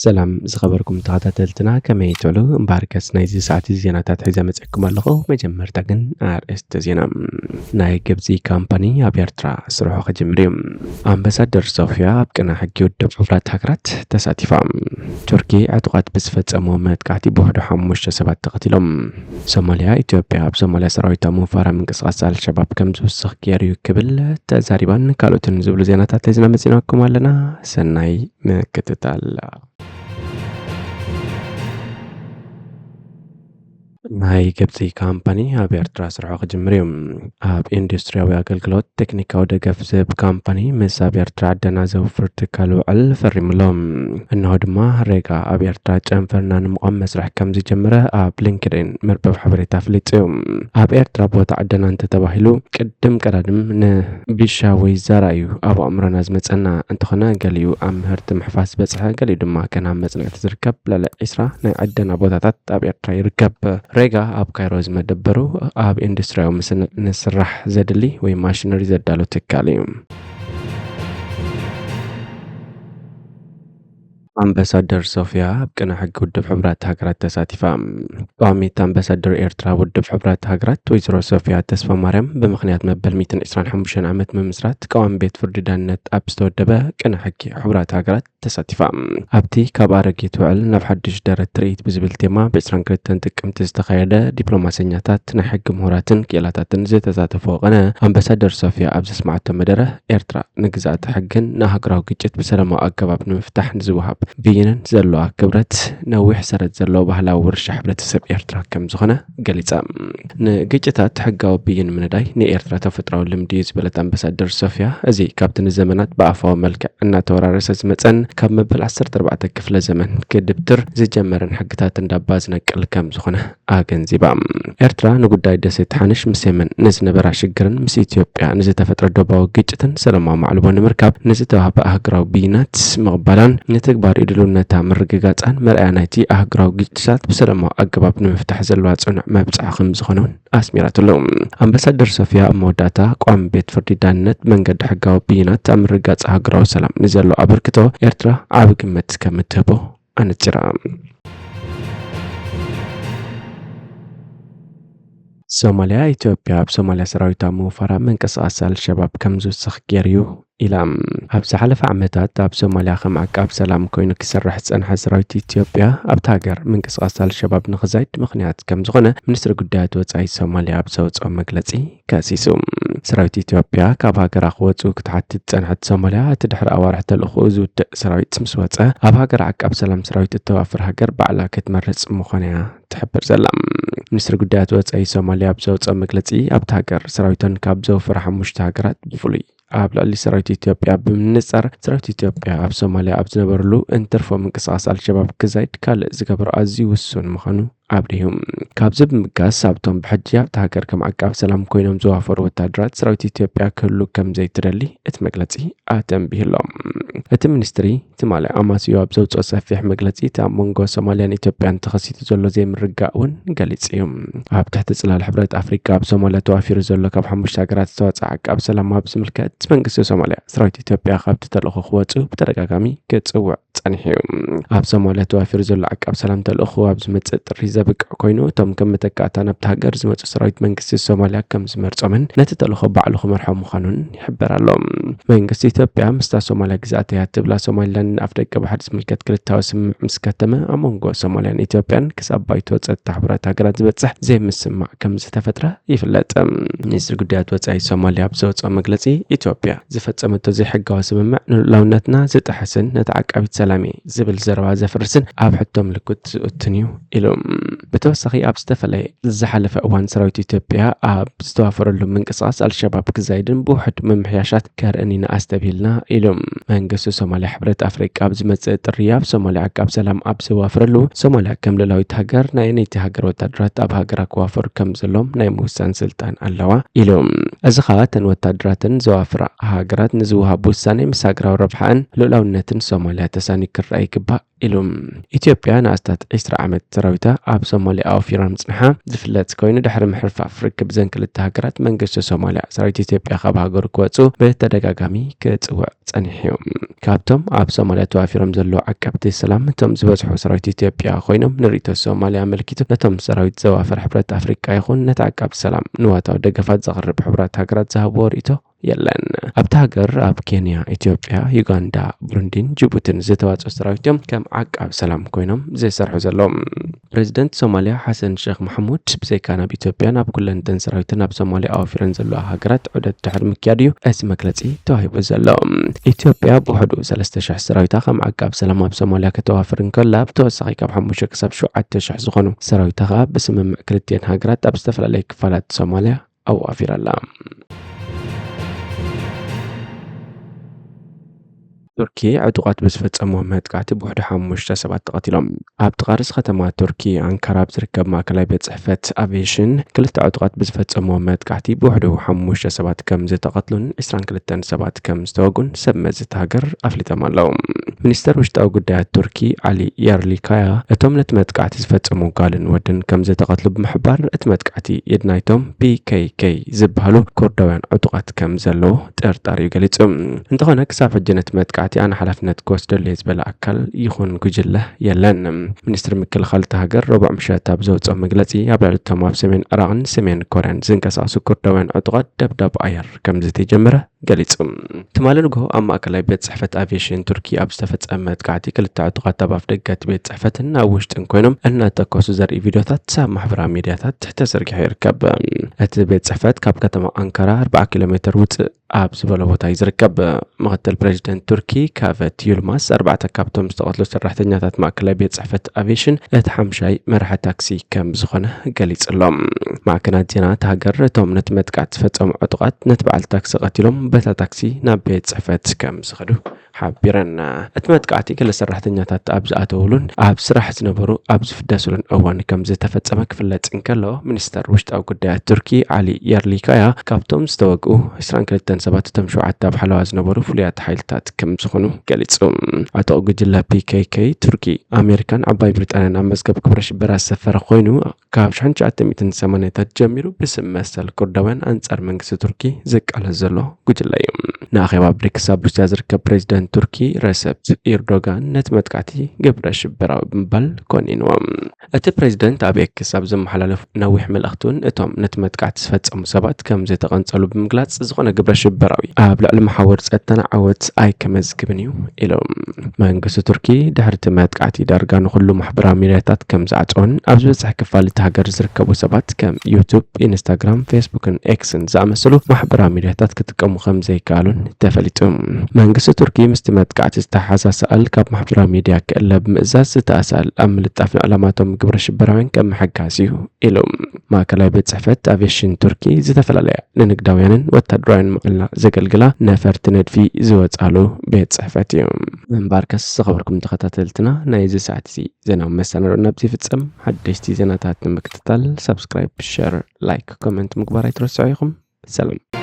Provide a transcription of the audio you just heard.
ሰላም ዝኸበርኩም ተኸታተልትና፣ ከመይ ትውዕሉ? እምበኣርከስ ናይዚ ሰዓት እዚ ዜናታት ሒዘ መጺእኩም ኣለኹ። መጀመርታ ግን ኣርእስተ ዜና። ናይ ግብጺ ካምፓኒ ኣብ ኤርትራ ስርሑ ክጅምር እዩ። ኣምባሳደር ሶፊያ ኣብ ቅነ ሕጊ ውድብ ሕቡራት ሃገራት ተሳቲፋ። ቱርኪ ዕጡቓት ብዝፈጸሞ መጥቃዕቲ ብውሕዱ ሓሙሽተ ሰባት ተቐቲሎም። ሶማልያ፣ ኢትዮጵያ ኣብ ሶማልያ ሰራዊታ ምውፋራ ምንቅስቓስ ኣልሸባብ ከም ዝውስኽ ገይሩ እዩ ክብል ተዛሪባን ካልኦትን ዝብሉ ዜናታት ሒዝና መጺናኩም ኣለና። ሰናይ ምክትታል። ናይ ግብጺ ካምፓኒ ኣብ ኤርትራ ስርሑ ክጅምር እዩ። ኣብ ኢንዱስትሪያዊ ኣገልግሎት ቴክኒካዊ ደገፍ ዝህብ ካምፓኒ ምስ ኣብ ኤርትራ ዕደና ዘውፍር ትካል ውዕል ፈሪሙ ኣሎ። እንሆ ድማ ሬጋ ኣብ ኤርትራ ጨንፈርና ንምቋም መስርሕ ከም ዝጀመረ ኣብ ሊንክድኢን መርበብ ሓበሬታ ኣፍሊጡ እዩ። ኣብ ኤርትራ ቦታ ዕደና እንተተባሂሉ ቅድም ቀዳድም ንቢሻ ወይ ዛራ እዩ ኣብ ኣእምሮና ዝመጸና። እንተኾነ ገሊኡ ኣብ ምህርቲ ምሕፋስ ዝበጽሐ፣ ገሊኡ ድማ ገና ኣብ መጽናዕቲ ዝርከብ ልዕሊ ዒስራ ናይ ዕደና ቦታታት ኣብ ኤርትራ ይርከብ። ሬጋ ኣብ ካይሮ ዝመደበሩ ኣብ ኢንዱስትሪያዊ ምስን ንስራሕ ዘድሊ ወይ ማሽነሪ ዘዳሉ ትካል እዩ። ኣምባሳደር ሶፊያ ኣብ ቅነ ሕጊ ውድብ ሕቡራት ሃገራት ተሳቲፋ። ቀዋሚት ኣምባሳደር ኤርትራ ውድብ ሕቡራት ሃገራት ወይዘሮ ሶፊያ ተስፋ ማርያም ብምኽንያት መበል ሚእትን ዕስራን ሓሙሽተን ዓመት ምምስራት ቀዋሚ ቤት ፍርዲ ዳንነት ኣብ ዝተወደበ ቅነ ሕጊ ሕቡራት ሃገራት ተሳቲፋ። ኣብቲ ካብ ኣረጊት ውዕል ናብ ሓድሽ ደረት ትርኢት ብዝብል ቴማ ብ ዕስራን ክልተን ጥቅምቲ ዝተኻየደ ዲፕሎማሰኛታት፣ ናይ ሕጊ ምሁራትን ክኢላታትን ዝተሳተፍዎ ቅነ ኣምባሳደር ሶፊያ ኣብ ዘስመዓቶ መደረ ኤርትራ ንግዝኣተ ሕግን ንኣህጉራዊ ግጭት ብሰላማዊ ኣገባብ ንምፍታሕ ንዝወሃብ ብይንን ዘለዋ ክብረት ነዊሕ ሰረት ዘለዎ ባህላዊ ውርሻ ሕብረተሰብ ኤርትራ ከም ዝኾነ ገሊጻ። ንግጭታት ሕጋዊ ብይን ምንዳይ ንኤርትራ ተፈጥራዊ ልምዲ እዩ ዝበለት ኣምባሳደር ሶፊያ፣ እዚ ካብቲ ንዘመናት ብኣፋዊ መልክዕ እናተወራረሰ ዝመጸን ካብ መበል ዓሰርተ ኣርባዕተ ክፍለ ዘመን ክድብትር ዝጀመረን ሕግታት እንዳባ ዝነቅል ከም ዝኾነ ኣገንዚባ። ኤርትራ ንጉዳይ ደሴት ሓንሽ ምስ የመን ንዝነበራ ሽግርን ምስ ኢትዮጵያ ንዝተፈጥረ ዶባዊ ግጭትን ሰላማዊ ማዕልቦ ንምርካብ ንዝተዋህበ ኣህጉራዊ ብይናት ምቕባላን ንትግባር ድልውነታ ምርግጋጻን መርኣያ ናይቲ ኣህጉራዊ ግጭታት ብሰላማዊ ኣገባብ ንምፍታሕ ዘለዋ ጽኑዕ መብጽዓ ከም ዝኾነ እውን ኣስሚራትሉ። ኣምባሳደር ሶፊያ ኣብ መወዳእታ፣ ቀዋሚ ቤት ፍርዲ ዳንነት ብመንገዲ ሕጋዊ ብይናት ኣብ ምርግጋጽ ኣህጉራዊ ሰላም ንዘለዎ ኣበርክቶ ኤርትራ ዓቢ ግምት ከም እትህቦ ኣነጺራ። ሶማልያ፣ ኢትዮጵያ ኣብ ሶማልያ ሰራዊታ ምውፋራ ምንቅስቓስ ኣልሸባብ ከም ዝውስኽ ገይሩ እዩ ኢላ። ኣብ ዝሓለፈ ዓመታት ኣብ ሶማልያ ከም ዓቃብ ሰላም ኮይኑ ክሰርሕ ዝጸንሐ ሰራዊት ኢትዮጵያ ኣብታ ሃገር ምንቅስቓስ ኣልሸባብ ንኽዛይድ ምኽንያት ከም ዝኾነ ሚኒስትሪ ጉዳያት ወጻኢ ሶማልያ ኣብ ዘውጽኦ መግለጺ ከሲሱ። ሰራዊት ኢትዮጵያ ካብ ሃገራ ክወጹ ክትሓትት ዝጸንሐት ሶማልያ፣ እቲ ድሕሪ ኣዋርሕ ተልእኾኡ ዝውድእ ሰራዊት ምስ ወጸ፣ ኣብ ሃገር ዓቃብ ሰላም ሰራዊት እተዋፍር ሃገር ባዕላ ክትመርጽ ምዃና እያ ትሕብር ዘላ። ሚኒስትሪ ጉዳያት ወጻኢ ሶማልያ ኣብ ዘውጽኦ መግለጺ፣ ኣብታ ሃገር ሰራዊተን ካብ ዘውፍራ ሓሙሽተ ሃገራት ብፍሉይ ኣብ ልዕሊ ሰራዊት ኢትዮጵያ ብምንጻር፣ ሰራዊት ኢትዮጵያ ኣብ ሶማልያ ኣብ ዝነበረሉ እንትርፎ ምንቅስቓስ ኣልሸባብ ክዛይድ ካልእ ዝገበሮ ኣዝዩ ውሱን ምዃኑ ኣብሪሁ። ካብዚ ብምብጋስ፣ ኣብቶም ብሕጂ ኣብታ ሃገር ከም ዓቃብ ሰላም ኮይኖም ዝዋፈሩ ወታደራት ሰራዊት ኢትዮጵያ ክህሉ ከም ዘይትደሊ እቲ መግለጺ ኣተንቢሁ ኣሎ። እቲ ሚኒስትሪ ትማሊ ኣማስዩ ኣብ ዘውጽኦ ሰፊሕ መግለጺ፣ እቲ ኣብ መንጎ ሶማልያን ኢትዮጵያን ተኸሲቱ ዘሎ ዘይምርግጋእ እውን ገሊጹ እዩ። ኣብ ትሕቲ ጽላል ሕብረት ኣፍሪቃ ኣብ ሶማልያ ተዋፊሩ ዘሎ ካብ ሓሙሽተ ሃገራት ዝተዋጽኣ ዓቃብ ሰላም ኣብ ዝምልከት፣ መንግስቲ ሶማልያ ሰራዊት ኢትዮጵያ ካብቲ ተልእኾ ክወጹ ብተደጋጋሚ ክጽውዕ ጸኒሑ እዩ። ኣብ ሶማልያ ተዋፊሩ ዘሎ ዓቃብ ሰላም ተልእኾ ኣብ ዝመጽእ ጥሪ ዘብቅዕ ኮይኑ፣ እቶም ከም መተካእታ ናብቲ ሃገር ዝመጹ ሰራዊት መንግስቲ ሶማልያ ከም ዝመርጾምን ነቲ ተልእኾ ባዕሉ ክመርሖ ምዃኑን ይሕበር ኣሎ። መንግስቲ ኢትዮጵያ ምስታ ሶማልያ ግዝኣተይ እያ ትብላ ሶማሊላንድን ኣፍደገ ባሕሪ ዝምልከት ክልተዊ ስምምዕ ምስ ከተመ፣ ኣብ መንጎ ሶማልያን ኢትዮጵያን ክሳብ ባይቶ ጸጥታ ሕቡራት ሃገራት ዝበጽሕ ዘይምስምማዕ ከም ዝተፈጥረ ይፍለጥ። ሚኒስትሪ ጉዳያት ወጻኢ ሶማልያ ኣብ ዘውጽኦ መግለጺ፣ ኢትዮጵያ ዝፈጸመቶ ዘይሕጋዊ ስምምዕ ንልኡላውነትና ዝጥሕስን ነቲ ዓቃቢት ሰላም እየ ዝብል ዘረባ ዘፍርስን ኣብ ሕቶ ምልክት ዝእቱን እዩ ኢሉ። ብተወሳኺ፣ ኣብ ዝተፈለየ ዝሓለፈ እዋን ሰራዊት ኢትዮጵያ ኣብ ዝተዋፈረሉ ምንቅስቓስ ኣልሸባብ ክዛይድን ብውሑድ ምምሕያሻት ከርእን ኢና ኣስተብሂልና ኢሉ። መንግስቲ ሶማልያ፣ ሕብረት ኣፍሪቃ ኣብ ዝመጽእ ጥሪ ኣብ ሶማልያ ዓቃብ ሰላም ኣብ ዘዋፍረሉ፣ ሶማልያ ከም ልኡላዊት ሃገር ናይ ነይቲ ሃገር ወታደራት ኣብ ሃገራ ክዋፈሩ ከም ዘለዎም ናይ ምውሳን ስልጣን ኣለዋ ኢሉ። እዚ ኸኣ እተን ወታደራተን ዘዋፍራ ሃገራት ንዝወሃብ ውሳኔ ምስ ሃገራዊ ረብሓኣን ልኡላውነትን ሶማልያ ተሳኒ ክረኣ ይግባእ ኢሉ። ኢትዮጵያ ንኣስታት ዕስራ ዓመት ሰራዊታ ኣብ ሶማልያ ኣውፊራ ምጽንሓ ዝፍለጥ ኮይኑ፣ ድሕሪ ምሕርፋፍ ርክብ ዘን ክልተ ሃገራት መንግስቲ ሶማልያ ሰራዊት ኢትዮጵያ ካብ ሃገሩ ክወጹ ብተደጋጋሚ ክጽውዕ ጸኒሑ እዩ። ካብቶም ኣብ ሶማልያ ተዋፊሮም ዘለዉ ዓቀብቲ ሰላም እቶም ዝበዝሑ ሰራዊት ኢትዮጵያ ኮይኖም፣ ንርእይቶ ሶማልያ ኣመልኪቱ ነቶም ሰራዊት ዘዋፈር ሕብረት ኣፍሪቃ ይኹን ነቲ ዓቃቢ ሰላም ንዋታዊ ደገፋት ዘቕርብ ሕቡራት ሃገራት ዝሃብዎ ርእይቶ የለን። ኣብታ ሃገር ኣብ ኬንያ፣ ኢትዮጵያ፣ ዩጋንዳ፣ ብሩንዲን ጅቡትን ዝተዋጽኡ ሰራዊት እዮም ከም ዓቃቢ ሰላም ኮይኖም ዝሰርሑ ዘለዉ። ፕሬዚደንት ሶማልያ ሓሰን ሼክ ማሕሙድ ብዘይካ ናብ ኢትዮጵያ ናብ ኩለን እተን ሰራዊተን ኣብ ሶማልያ ኣዋፊረን ዘለዋ ሃገራት ዑደት ድሕሪ ምክያድ እዩ እዚ መግለጺ ተዋሂቡ ዘሎ። ኢትዮጵያ ብውሕዱ ሰለስተ ሽሕ ሰራዊታ ከም ዓቃቢ ሰላም ኣብ ሶማልያ ከተዋፍር እንከላ፣ ብተወሳኺ ካብ ሓሙሽተ ክሳብ ሸውዓተ ሽሕ ዝኾኑ ሰራዊታ ከኣ ብስምምዕ ክልቲኤን ሃገራት ኣብ ዝተፈላለየ ክፋላት ሶማልያ ኣዋፊራ ኣላ። ቱርኪ ዕጡቓት ብዝፈጸምዎ መጥቃዕቲ ብውሕዱ ሓሙሽተ ሰባት ተቐቲሎም። ኣብ ጥቓ ርእሲ ከተማ ቱርኪ ኣንካራ ኣብ ዝርከብ ማእከላይ ቤት ጽሕፈት ኣቪዬሽን ክልተ ዕጡቓት ብዝፈጸምዎ መጥቃዕቲ ብውሕዱ ሓሙሽተ ሰባት ከም ዝተቐትሉን ዕስራን ክልተን ሰባት ከም ዝተወጉን ሰብ መዚ እታ ሃገር ኣፍሊጦም ኣለዉ። ሚኒስተር ውሽጣዊ ጉዳያት ቱርኪ ዓሊ የርሊካያ እቶም ነቲ መጥቃዕቲ ዝፈጸሙ ጓልን ወድን ከም ዝተቐትሉ ብምሕባር፣ እቲ መጥቃዕቲ ኢድ ናይቶም ፒ ኬ ኬ ዝበሃሉ ኩርዳውያን ዕጡቓት ከም ዘለዎ ጥርጣሪኡ ገሊጹ። እንተኾነ ክሳብ ሕጂ ነቲ መጥቃዕቲ ኣነ ሓላፍነት ክወስደሉ እየ ዝበለ ኣካል ይኹን ጉጅለ የለን። ሚኒስትሪ ምክልኻል እታ ሃገር ረቡዕ ምሸት ኣብ ዘውፅኦ መግለፂ ኣብ ልዕሊ እቶም ኣብ ሰሜን ዕራቕን ሰሜን ኮርያን ዝንቀሳቐሱ ኩርዳውያን ዕጡቓት ደብዳብ ኣየር ከም ዝተጀመረ ገሊጹ። ትማሊ ንግሆ ኣብ ማእከላይ ቤት ጽሕፈት ኣቪዬሽን ቱርኪ ኣብ ዝተፈጸመ መጥቃዕቲ ክልተ ዕጡቓት ኣብ ኣፍደገ እቲ ቤት ጽሕፈትን ኣብ ውሽጥን ኮይኖም እናተኮሱ ዘርኢ ቪድዮታት ኣብ ማሕበራዊ ሚድያታት ተዘርጊሑ ይርከብ። እቲ ቤት ጽሕፈት ካብ ከተማ ኣንካራ ኣርብዓ ኪሎ ሜትር ውጽእ ኣብ ዝበሎ ቦታ እዩ ዝርከብ። ምኽትል ፕሬዚደንት ቱርኪ ካቨት ዩልማስ ኣርባዕተ ካብቶም ዝተቐትሉ ሰራሕተኛታት ማእከላይ ቤት ጽሕፈት ኣቪዬሽን እቲ ሓምሻይ መራሒ ታክሲ ከም ዝኾነ ገሊጹ ኣሎ። ማዕከናት ዜና እታ ሃገር እቶም ነቲ መጥቃዕቲ ዝፈጸሙ ዕጡቓት ነቲ በዓል ታክሲ ቀቲሎም በታ ታክሲ ናብ ቤት ጽሕፈት ከም ዝኸዱ ሓቢረን። እቲ መጥቃዕቲ ገለ ሰራሕተኛታት ኣብ ዝኣተውሉን ኣብ ስራሕ ዝነበሩ ኣብ ዝፍደሱሉን እዋን ከም ዝተፈጸመ ክፍለጥ እንከሎ፣ ሚኒስተር ውሽጣዊ ጉዳያት ቱርኪ ዓሊ የርሊካያ ካብቶም ዝተወግኡ ዕስራን ክልተን ሰባት እቶም ሸውዓተ ኣብ ሓለዋ ዝነበሩ ፍሉያት ሓይልታት ከም ዝኾኑ ገሊጹ። ዕጡቕ ጉጅለ ፒ ኬ ኬ ቱርኪ፣ ኣሜሪካን ዓባይ ብሪጣንያን ኣብ መዝገብ ግብረ ሽበራ ዝሰፈረ ኮይኑ፣ ካብ ሽሕን ትሽዓተ ሚእትን ሰማንያታት ጀሚሩ ብስም መሰል ኩርዳውያን ኣንጻር መንግስቲ ቱርኪ ዝቃለስ ዘሎ ጉጅለ እዩ። ንኣኼባ ብሪክስ ኣብ ሩስያ ዝርከብ ፕሬዚደንት ቱርኪ ረሰፕ ኢርዶጋን ነቲ መጥቃዕቲ ግብረ ሽበራዊ ብምባል ኮኒንዎ። እቲ ፕሬዚደንት ኣብ ኤክስ ኣብ ዘመሓላለፉ ነዊሕ መልእኽቲ እውን እቶም ነቲ መጥቃዕቲ ዝፈጸሙ ሰባት ከም ዝተቐንጸሉ ብምግላጽ፣ ዝኾነ ግብረ ሽበራዊ ኣብ ልዕሊ መሓውር ጸጥታና ዓወት ኣይከመዝግብን እዩ ኢሉ። መንግስቲ ቱርኪ ድሕሪ እቲ መጥቃዕቲ ዳርጋ ንኹሉ ማሕበራዊ ሚድያታት ከም ዝዓጸወን ኣብ ዝበጽሕ ክፋል እቲ ሃገር ዝርከቡ ሰባት ከም ዩቱብ፣ ኢንስታግራም፣ ፌስቡክን ኤክስን ዝኣመሰሉ ማሕበራዊ ሚድያታት ክጥቀሙ ከም ዘይከኣሉን ተፈሊጡ። መንግስቲ ቱርኪ ምስቲ መጥቃዕቲ ዝተሓሳሰኣል ካብ ማሕበራዊ ሚድያ ክእለ ብምእዛዝ ዝተኣሳል ኣብ ምልጣፍ ንዕላማቶም ግብረ ሽበራውያን ከም ምሕጋዝ እዩ ኢሉ። ማእከላይ ቤት ጽሕፈት ኣቪዬሽን ቱርኪ ዝተፈላለያ ንንግዳውያንን ወታደራውያን መቐልና ዘገልግላ ነፈርቲ ንድፊ ዝወጻሉ ቤት ጽሕፈት እዩ። እምበኣርከስ ዝኸበርኩም ተኸታተልትና፣ ናይዚ ሰዓት እዚ ዜናዊ መሰናዶ ናብዚ ይፍጸም። ሓደሽቲ ዜናታት ንምክትታል ሳብስክራይብ፣ ሸር፣ ላይክ፣ ኮመንት ምግባር ኣይትረስዑ ኢኹም። ሰላም።